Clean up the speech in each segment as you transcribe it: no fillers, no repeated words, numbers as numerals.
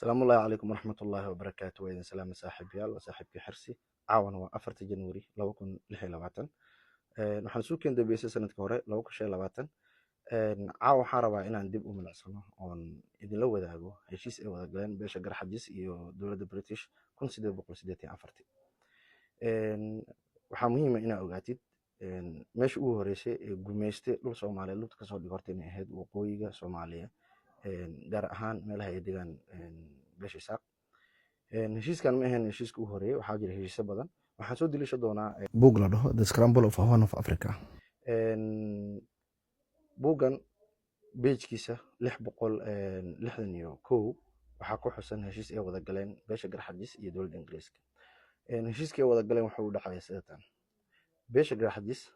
Asalaamu ullahi calaykum waraxmatullaahi wabarakaatu. Waa idin salaama, saaxiibayaal. Waa saaxiibkii Xirsi. Caawana waa 4-ta January 2026. Waxaan suu keen dambeysay sanadka hore 2025. Caawa waxaan rabaa inaan dib u milicsano oon idinla wadaago heshiis ay wada galeen beesha Garxajis iyo dowladda British 1884-tii. Waxaa muhiima inaa ogaatid meesha ugu horeysay ee gumayste dhul Soomaaliyeed lugta kasoo dhigo horta inay ahayd waqooyiga Soomaaliya, gaar ahaan meelaha ay degaan beesha Isaaq. Heshiiskan ma ahayn heshiiska ugu horeeyay, waxaa jira heshiisyo badan. Waxaan soo deliisha doonaa buug la dhaho The Scramble of Horn of Africa. Buuggan page-kiisa 661 waxaa ku xusan heshiis ay wada galeen beesha Garxajis iyo dowladda Ingiriiska. Heshiiskii ay wada galeen wuxuu u dhacay sidatan: beesha Garxajis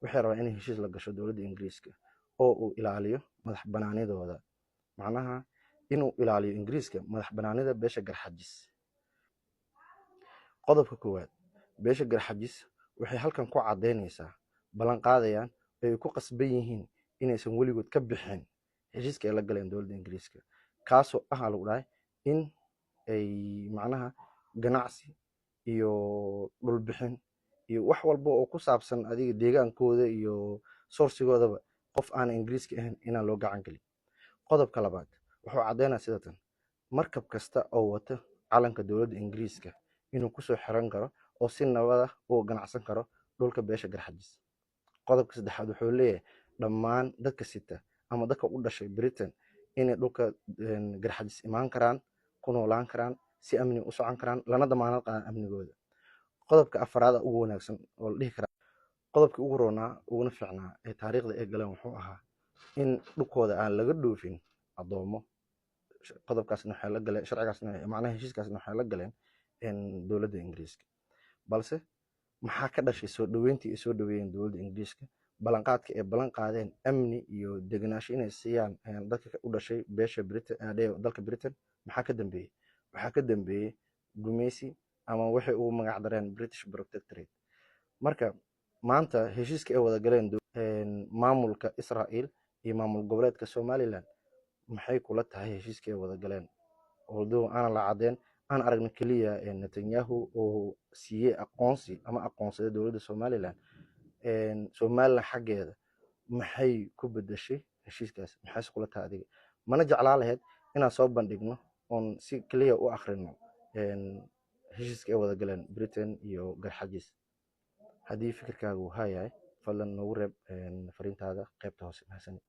waxay rabaan inay heshiis la gasho dowladda Ingiriiska oo uu ilaaliyo madax banaanidooda, macnaha inuu ilaaliyo Ingiriiska madax banaanida beesha Garxajis. Qodobka koowaad, beesha Garxajis waxay halkan ku caddaynaysaa, ballan qaadayaan, ay ku qasban yihiin inaysan weligood ka bixin heshiiska ay la galeen dowladda Ingiriiska, kaasoo ah lagu dhahay in ay macnaha ganacsi iyo dhulbixin iyo wax walba oo ku saabsan adiga deegaankooda iyo source-igoodaba qof aan Ingiriiska ahayn inaan loo gacan gelin. Qodobka labaad wuxuu caddaynaya sidatan: markab kasta oo wata calanka dowladda Ingiriiska inuu kusoo xiran karo oo si nabada uu ganacsan karo dhulka beesha Garxajis. Qodobka saddexaad wuxuu leeyahay dhammaan dadka sita ama dadka u dhashay Britain inay dhulka Garxajis imaan karaan, ku noolaan karaan, si amni u socon karaan, lana damaanad qaadaan amnigooda. Qodobka afaraad ugu wanaagsan oo la dhihi karaa qodobkii ugu roonaa uguna fiicnaa ee taariikhda ay galeen wuxuu ahaa in dhulkooda aan laga dhoofin addoomo. Qodobkaasna waxay la galeen, sharcigaasna, macnaha heshiiskaasna waxay la galeen dowladda Ingiriiska. Balse maxaa ka dhashay soo dhaweyntii ay soo dhaweeyeen dowladda Ingiriiska, ballanqaadka ay ballan qaadeen amni iyo degenaansho inay siiyaan dadka u dhashay beesha Britain, dalka Britain? Maxaa ka dambeeyey? Waxaa ka dambeeyey gumeysi ama waxay ugu magac dareen British Protectorate. Marka maanta heshiiska ay wada galeen maamulka Israel iyo maamul goboleedka Somaliland, maxay kula tahay heshiiska ay wada galeen? Although aanan la caddeyn, aan aragna keliya Netanyahu oo siiyey aqoonsi ama aqoonsaday dowladda Somaliland, Somaliland xaggeeda maxay ku bedeshay heshiiskaas? Maxayse kula tahay adiga? Mana jeclaa lahayd inaan soo bandhigno oon si keliya u akhrino heshiiska ay wada galeen Britain iyo Garxajis? Haddii fikirkaagu haa yahay, fadlan noogu reeb fariintaada qaybta hoose. Mahadsanid.